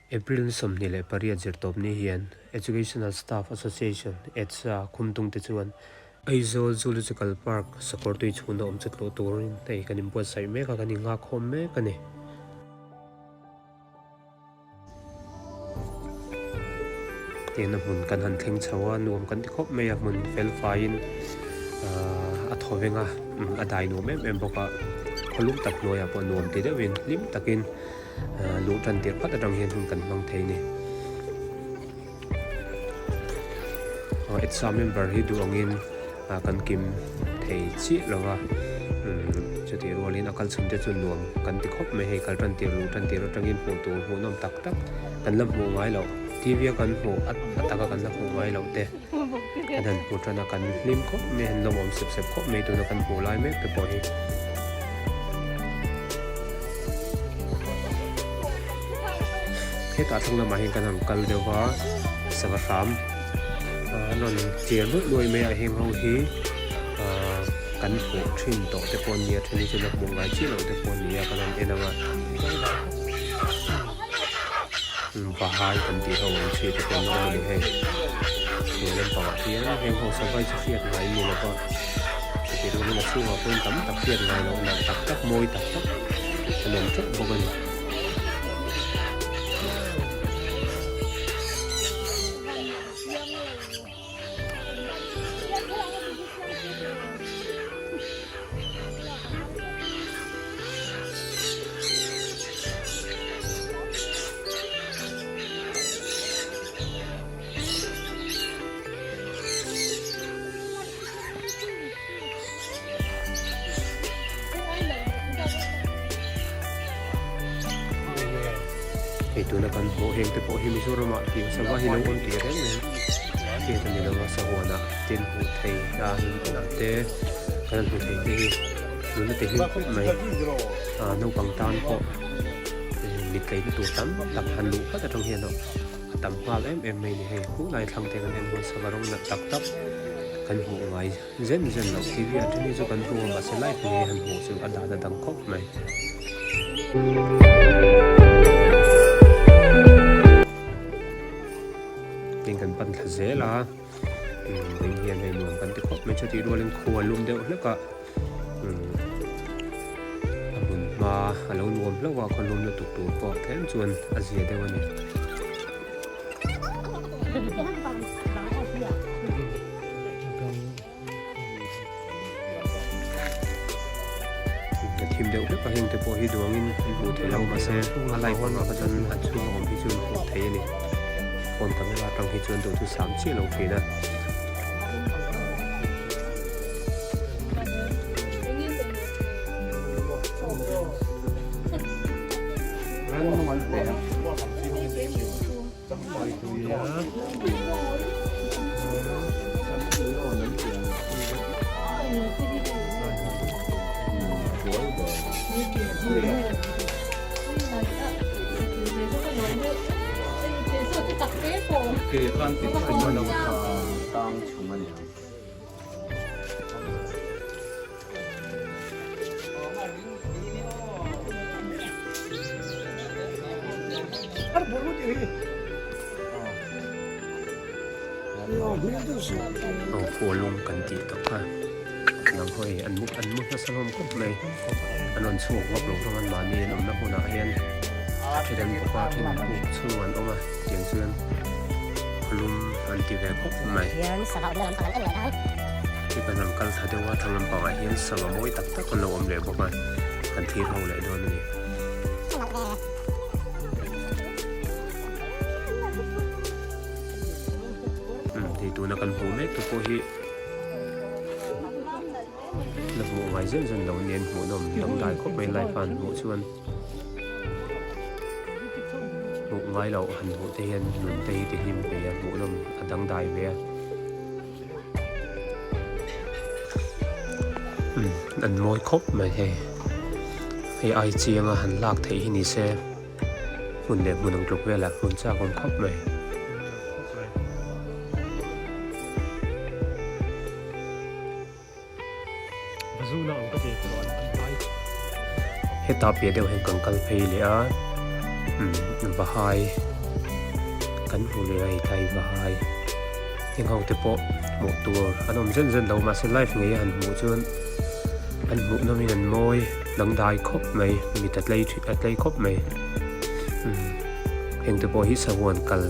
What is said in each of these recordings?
April ni 28 zirtawpni hian Educational Staff Association, EDSA, khumtung te chuan Aizawl Zoological Park sakawrtui chhuna awm chu tlawh turin hei kan inbuatsaih mek a, kan innghakkhawm mek a ni. Tiang a hmun kan han thleng chho a, nuam kan ti khawp mai a, hmun fel faiin a thaw veng a, a dai nuam em em bawk a, khawlum tak hnuaiah pawh nuam ti deuhin hlim takin luh tan tirh phat atang hian hun kan hmang thei a ni. Etsa member hi duh angin kan kim thei chiah lo va, chutih rualin a kal chhun te chu nuam kan ti khawp mai hei kal tan tir luh tan tir atangin hmuh tur hmuhnawm tak tak kan la hmuh ngai loh T V a kan hmuh a taka kan la hmuh ngai loh te kan han hmu tan a kan hlim khawp mai a han lawmawm sep sep khawp mai tuna kan hmuh lai mek te pawh hi. Hetah thlang lamah hian kan han kal deuh va sava hram an rawn chiar luai luai mai a heng ho hi ahh kan hmuh thin tawh te pawh an ni a then hi chu la hmuh ngai chiah loh te pawh an ni a kan han en ang a Vahai kan tih ho ang chi te pawh an awm a ni hei hnuai lampangah hian heng ho sava hi chu hriat ngai an ni lo va chutih rualin a chhungah pawhin tam tak hriat ngai loh nalh tak tak mawi tak tak an awm teuh bawk a ni. Hei tuna kan hmuh heng te pawh hi Mizoram ah tih sava hi lo awm tih reng reng hriat a ni lo a sahuanah tin hmuh thei a awm te kan hmu thei te hi nuna te hlim khawp mai ah naupang tan pawh mit tleina tur tam tak han luh phat atang hian a tam nghal em em mai a ni hei hmuh lai thlang te kan en huan sava rawng nalh tak tak kan hmuh ngai zen zen loh T V ah then hi chu kan hmu a mahse live ngei han hmuh chu a dan a dang khawp mai. Tin kan pan thla zel a vawiin hian hei nuam kan ti khawp mai chutih rualin khua lum deuh hlek a a hmun hma a lo nuam hlauh a khaw lum lutuk tur pawh tlem chuan a zia deuh a ni. A thim deuh hlek a heng te pawh hi duangin an hmuh theih lo mahse a live hunah kha chuan an chhunga awm hi chu an hmuh theih a ni phone camera atang hi chuan duh chu sam chiah lo thin a. Aw khualum kan tih tawh kha nang hawi an mu an mu hmasa hlawm khawp mai an rawn chhuak vak lo hlawm an mahni an awmna hmunah hian a then an bawk a a then an buk chhung an awm a tiang chuan khualum an ti ve khawp mai hei kan rawn kal thla deuh a thlang lampangah hian sava mawi tak tak an lo awm leh bawk a kan thlir ho leh dawn a ni. Hei tuna kan hmuh mek te pawh hi la hmuh ngai zen zen lo nen hmuhnawm dangdai khawp mai live a han hmuh chuan hmuh ngai loh han hmuh te hian nun te hi ti hlim ve a hmuhnawm a dangdai ve a an mawi khawp mai hei hei ai chianga han lak theih hi ni se. Hmun leh hmun ang tluk velah hmun chak awm khawp mai. Hetah piah deuh hian kan kal phei leh a, umm vahai. Kan hmu leh a hei tlai vai heng ho te pawh hmuh tur an awm zen zen lo mahse live ngei a han hmuh chuan an hmuh nawm in an mawi dangdai khawp mai mit a tlei a tlei khawp mai umm heng te pawh hi sahuan kal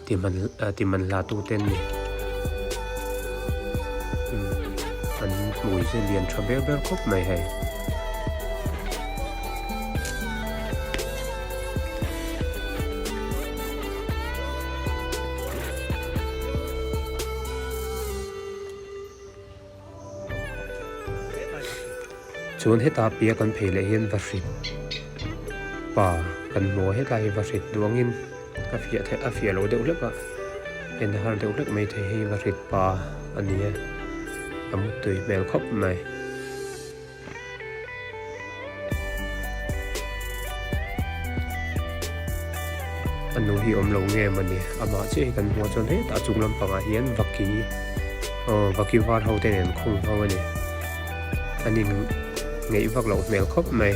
ti man ti man hla tu te an ni umm an hmui chu lian tha ber ber khawp mai hei. Chuan heta piah kan phei leh hian vahrit pa kan hmu a hetlai hi vahrit duangin a fiah theih a fiah loh deuh hlek a en a har deuh hlek mai thei hei vahrit pa a ni a a mutui hmel khawp mai. A nu hi awm lo nge mawni amah chiah hi kan hmuh a chuan hetah a chung lampangah hian vaki aw vaki var ho te nen khung ho a ni an in ngeih vak loh hmel khawp mai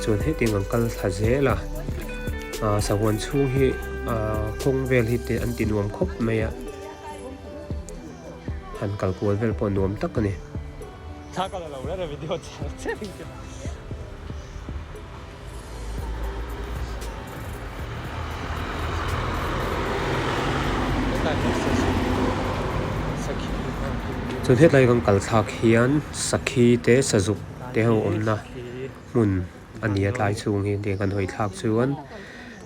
chuan hetiang an kal thla zel a ah sahuan chhung hi ah kawng vel hi te an ti nuam khawp mai a. Han kal kual vel pawh nuam tak a ni. Chuan hetlai kan kal thlak hian sakhi te sazuk te ho awmna hmun a ni a tlai chhung hi tiang kan hawi thlak chuan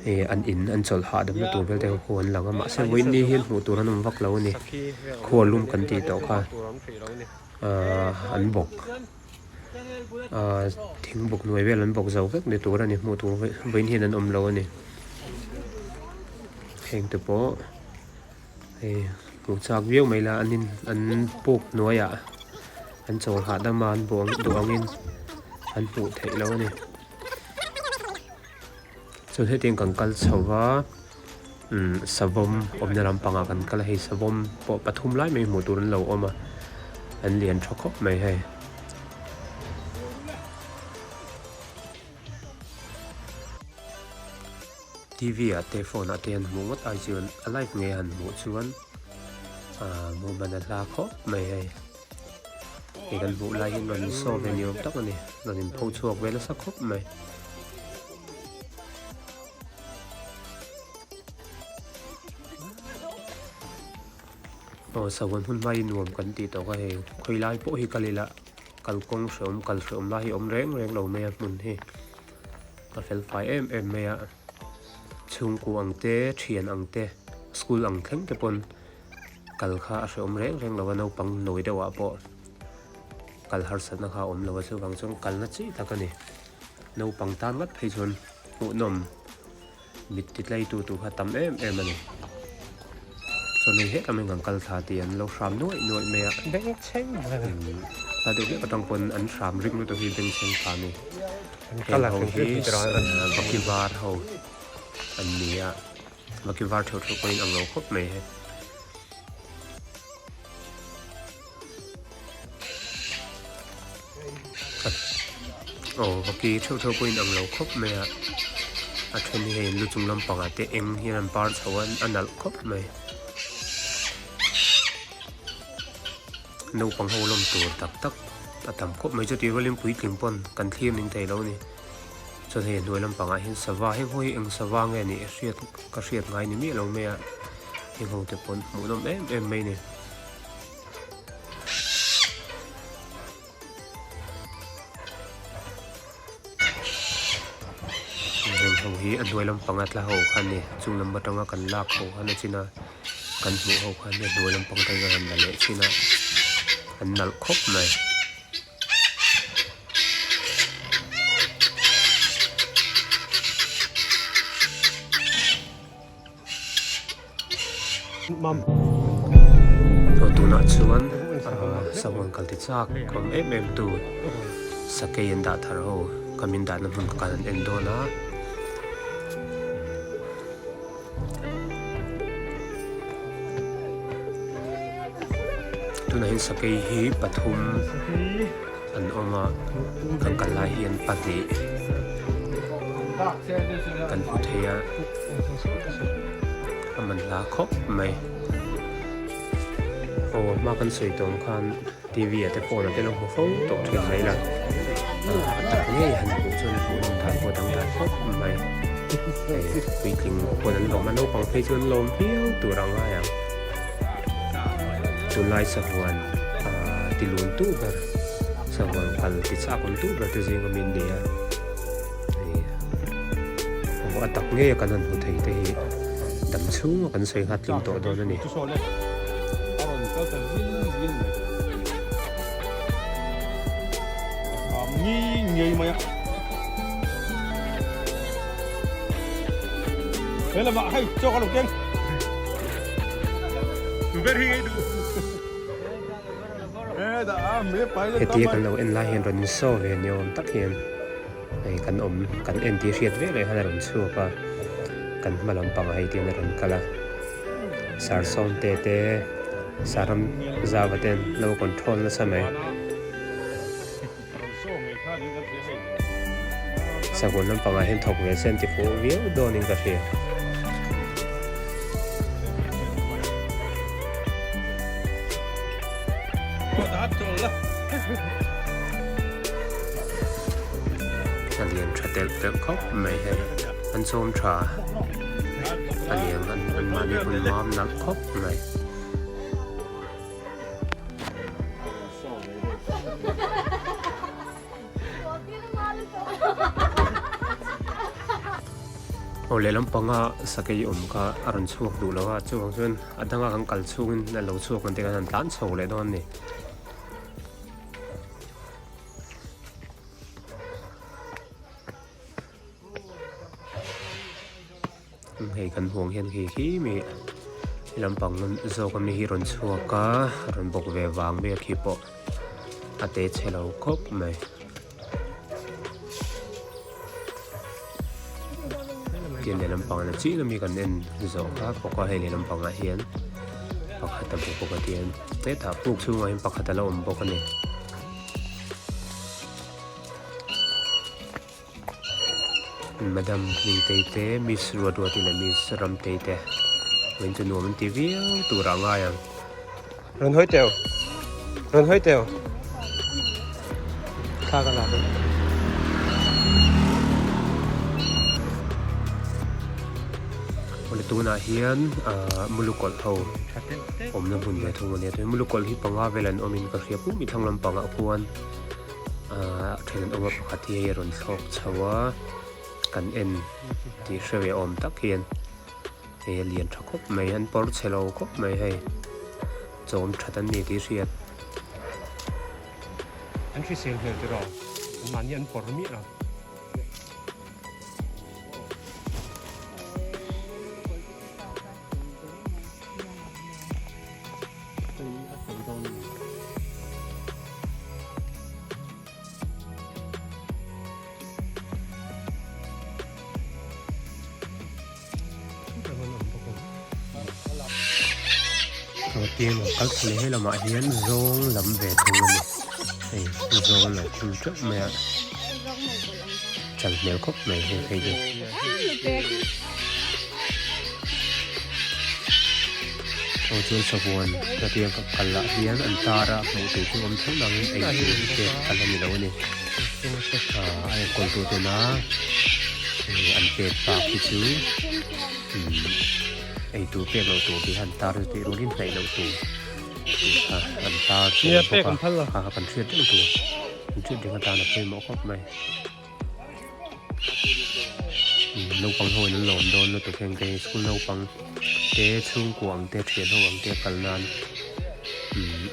ih an in an chawlh hahdam na tur vel te ho an lang a mahse vawiin ni hian hmuh tur an awm vak lo a ni khual lum kan tih tawh kha ahh an bawk ahh thing bawk hnuai vel an bawk zo vek ni tur a ni hmuh tur vawiin hian an awm lo a ni heng te pawh hei hmuh chak viau mai la an in an puk hnuaiah an chawl hahdam a an buang duh angin an hmuh theih loh a ni chuan hetiang kan kal chho va umm savawm awmna lampangah kan kal a hei savawm pawh pathum lai mai hmuh tur an lo awm a an lian tha khawp mai hei. T_V ah te phone ah te han hmuh ngawt ai chuan a live ngei han hmuh chuan ahh hmuh man a hla khawp mai hei hei kan hmuh lai hian rawn in show ve ni awm tak a ni rawn in pho chhuak ve nasa khawp mai. Aw sahuan hun hma hi nuam kan tih tawh kha hei khawi lai pawh hi kal ila kalkawng hrehawm kal hrehawm lai hi a awm reng reng lo mai a hmun hi. A fel fai em em mai a, chhungkua ang te, thian ang te, school ang thleng te pawn kal kha a hrehawm reng reng lo a, naupang nawi deuh ah pawh kal harsatna kha a awm lo a, chuvang chuan kalna chi tak a ni. Naupang tan ngat phei chuan hmuhnawm mit ti tlai tu tur kha tam em em a ni. Chuan hei hetah mai kan kal thla tih an lo hram nuaih nuaih mai a, hla deuh hlek atang pawn an hram ring lutuk hi bengchheng thla a ni. Heng ho hi vaki var ho an ni a, vaki var theuh theuh pawhin ang lo khawp mai hei. Aw vaki theuh theuh pawhin ang lo khawp mai a, a then hi hei lu chung lampangah te eng hian an par chho a a nalh khawp mai. Naupang ho lawm tur tak tak a tam khawp mai chutih rualin puitling pawn kan thlir ning thei lo a ni. Chuan hei a hnuai lampangah hian sava heng ho hi eng sava nge nih a hriat ka hriat ngai ni miah lo mai a heng ho te pawn hmuhnawm em em mai a ni. Heng ho hi a hnuai lampanga tla ho kha a ni chung lam atanga kan lak ho khan a chin a kan hmuh ho khan a hnuai lampang atangin a rawn la leh thin a an nalh khawp mai. Aw tunah chuan sahuan kal ti chak awm em em tu sakei an dah thar ho ka min dahna hmun ka han en dawn a. Tunah hian sakei hi pathum an awm a kan kal lai hian pahnih. kan hmu thei a a man hla khawp mai aw hma kan sawi tawh ang khan T V ah te phone ah te lo hmu fo tawh thin mai la a tak ngei han hmuh chuan hmuh nawm dan pawh a dang dan khawp mai hei puitling pawn an lawm a naupang phei chu an lawm viau tur a ngai ang tunlai sahuan ah ti lun tu ber sahuan kal ti chak awm tu ber te zing ami an ni a hei aw a tak ngei a kan han hmu thei te hi dam chhung a kan sawi nghat tling tawh dawn a ni. Hetia kan lo en lai hian rawn insaw ve ni awm tak hian hei kan awm kan en tih hriat vek leh khan a rawn chhuak a kan hma lampangah hei tihian a rawn kal a sarsawmte te saram zava ten lo control nasa mai. Sahuan lampangah hian thawk ve se an ti fuh viau dawnin ka hria. A lian tha telh telh khawp mai hei an chawm tha a lian an mahni pawn mam nalh khawp mai. Aw lehlam panga sakei awm kha a rawn chhuak duh lo a chuvang chuan a danga kan kal chhungin a lo chhuak ang te khan an tlan chho leh dawn a ni. Hei kan hmuh ang hian khi khi mi lampang zawk ami hi rawn chhuak a rawn bawk ve vang mai a khi pawh a te chhe lo khawp mai. Tiang lehlam pang na chiah ami kan en zawh kha bawk a hei lehlam pangah hian pakhat a bawk a tiang hetah puk chhungah hian pakhat a la awm bawk a ni. Madam Hmingtei te Miss Ruatruati leh Miss Ramtei te min chu nuam an ti viau tur ah ngai ang. Rawn hawi teu rawn hawi teu thla ka lak a. Awle tunah hian ah mulukawlh ho awmna hmun ve thung a nia chuan mulukawlh hi panga vel an awmin ka hria pum i thlang lampangah khuan. Ahh thenawm a pakhat hi hei a rawn thlawk chho a kan en tih hre ve awm tak hian hei a lian tha khawp mai an pawr chhe lo khawp mai hei chawm that an ni tih hriat. An hrisel hmel tiraw mahni an pawr miah lo. Tiang ang kal thla leh he lamah hian zawng lam ve thung a ni hei zawng lo phun teuh mai a chal hmel khawp mai hei phei chu. Aw chuan sahuan hetiang ka kal ah hian an tar a hmuh tur chu awm tho nangin ei tur hi pek a la ni lo a ni ah a enkawl tu tena an pek bak hi chu umm ei tur pek loh tur tih kha an tar chu tih rualin hnaih loh tur tih kha an tar tawh bawk a kha kha kan hriat reng tur an hriat reng atan a pawimawh khawp mai. Naupang ho in an lawm dawn lutuk heng te hi school naupang te chhungkua ang te thian ho ang te kal nan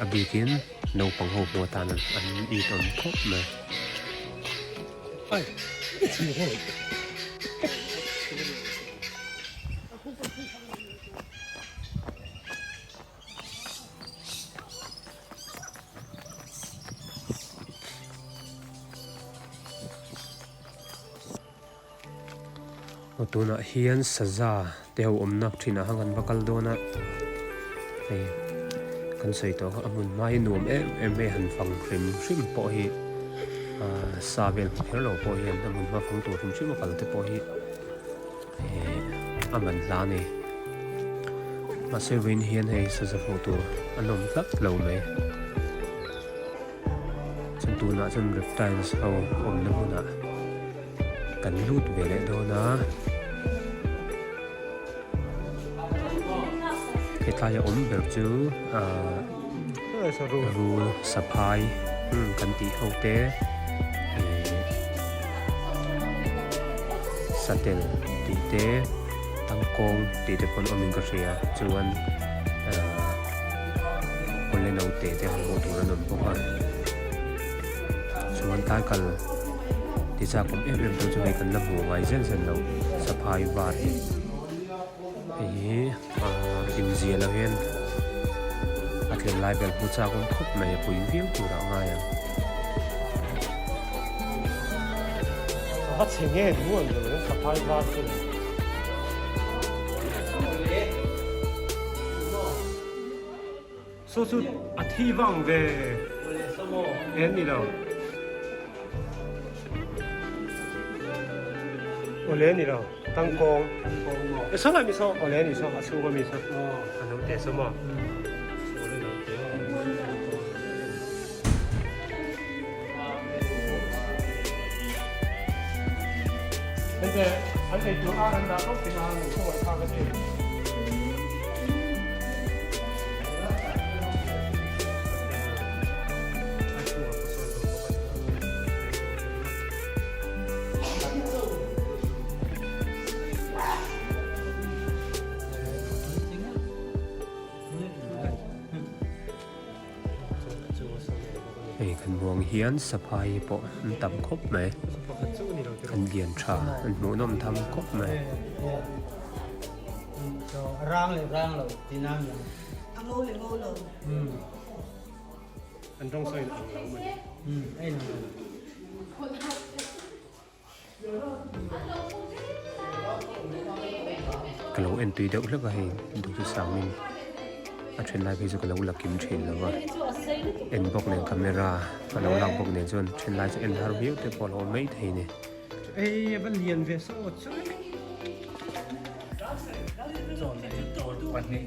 a bikin naupang ho hmuh atan an it awm khawp mai. Aw tunah hian saza te ho awmna thinah khan kan va kal dawn a hei kan sawi tawh kha a hmun hma hi nuam em em mai han fang hrim hrim pawh hi. Ahh sa vel hmu kher lo pawh hian a hmun hma fang tur hrim hrim a kal te pawh hi eh a man hla a ni. Mahse vawiin hian hei saza hmuh tur an awm tlat lo mai. Chuan tunah chuan reptiles ho awmna hmunah kan lut ve leh dawn a. Hetlai a awm ber chu ahh rul saphai kan tih ho te ihh satel tih te tangkawng tih te pawh an awmin ka hria chuan ahh awle naute te ho hmuh tur an awm bawk a chuan tlai kal ti chak awm em em tu chu hei kan la hmuh ngai zen zen lo saphai var hi hei hi ahh inziah loh hian a tlem lai vel hmu chak awm khawp mai a pui viau turah a ngai ang. A chhe nge nuam lo e saphai var chu. Saw chu a thi vang ve en ni lo. Awle ni lo tangkawng e saw lai mi saw awle ni saw a chhung ami saw a lo te saw maw awle lo te. Ente an ei tur ar an dah tawp thin a an khawngaih thlak a ni. Hei kan buang hian saphai pawh an tam khawp mai an lian tha an hmuhnawm tham khawp mai. Ka lo en tui deuh hlek a hei duhtu sangin a then lai phei chu ka lo la kim thin lo va en bawk nen camera a lo lak bawk nen chuan then lai chu en har viau te pawh a lo awm mai thei a ni. Ei a va lian ve saw chu Pahnih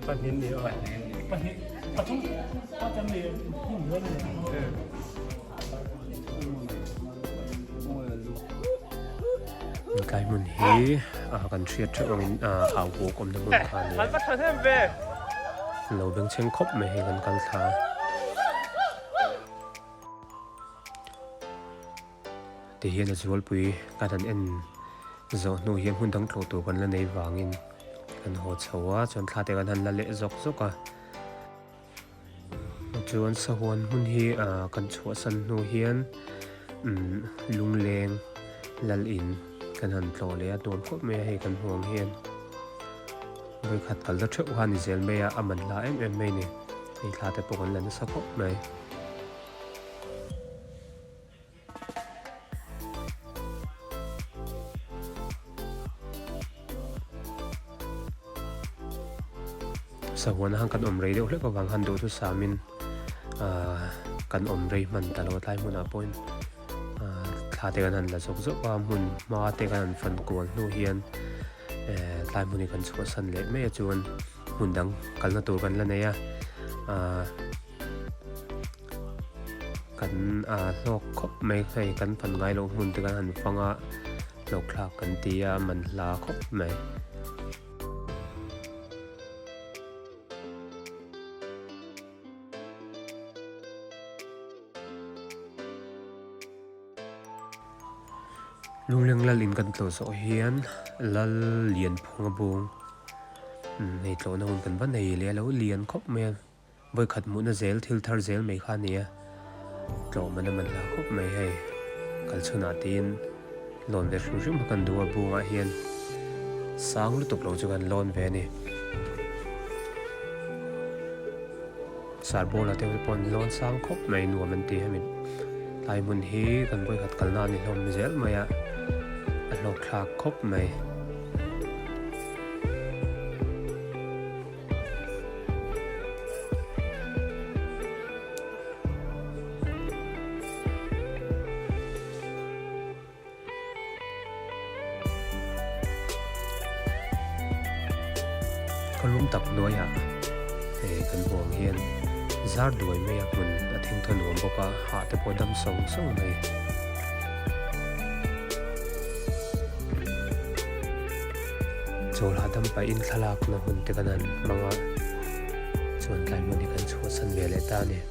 pahnih ni a pahnih pathum pathum ni Tlai hmun hi kan hriat theuh angin hau buk awmna hmun kha a ni a, lo bengchheng khawp mai hei kan kal thla a. Tihian a zualpui kan han en zawh hnu hian hmun dang tlawh tur kan la nei vangin kan haw chho a, chuan thla te kan han la leh zawk zawk a. Chuan sahuan hmun hi ah kan chhuahsan hnu hian umm lungleng lal in kan han tlawh leh a nuam khawp mai a hei kan hmuh ang hian vawikhat kal ta theuh kha a ni zel mai a a man hla em em mai a ni hei thla te pawh kan la nasa khawp mai. Sahuan a kan awm rei deuh hlek avang khan duh chu samin ahh kan awm rei hman ta lo a tlai hmunah pawhin ahh thla te kan han la zawk zawk a hmun hma te kan han fan kual hnu hian ehh tlai hmun hi kan chhuahsan leh mai a chuan hmun dang kalna tur kan la nei a ahh. Kan ah hlawk khawp mai hei kan fan ngai loh hmun te kan han fang a hlawk thlak kan ti a man hla khawp mai. Lungleng lal in kan tlawh zawh hian lal lian phung a bung hei tlawhna hun kan va nei leh a lo lian khawp mai a. Vawikhat hmuhna zel thil thar zel mai kha a ni a, tlawhman a man hla khawp mai hei. Kalchhunah tiin lawn ve hrim hrim kha kan duh a, bungah hian sang lutuk lo chu kan lawn ve a ni. Sarbawla te pawh an lawn sang khawp mai nuam an ti hemi tlai hmun hi kan vawikhat kalna a ni hlawm zel mai a, a hlawkthlak khawp mai. Khawlum tak hnuaiah eh kan hmuh ang hian zar duai mai a hmun a thengthaw nuam bawk a, hah te pawh dam sawng sawng mai. Chawl hahdam pahin thlalakna hun te kan han hmang a, chuan tlai hmun hi kan chhuahsan ve leh ta a ni.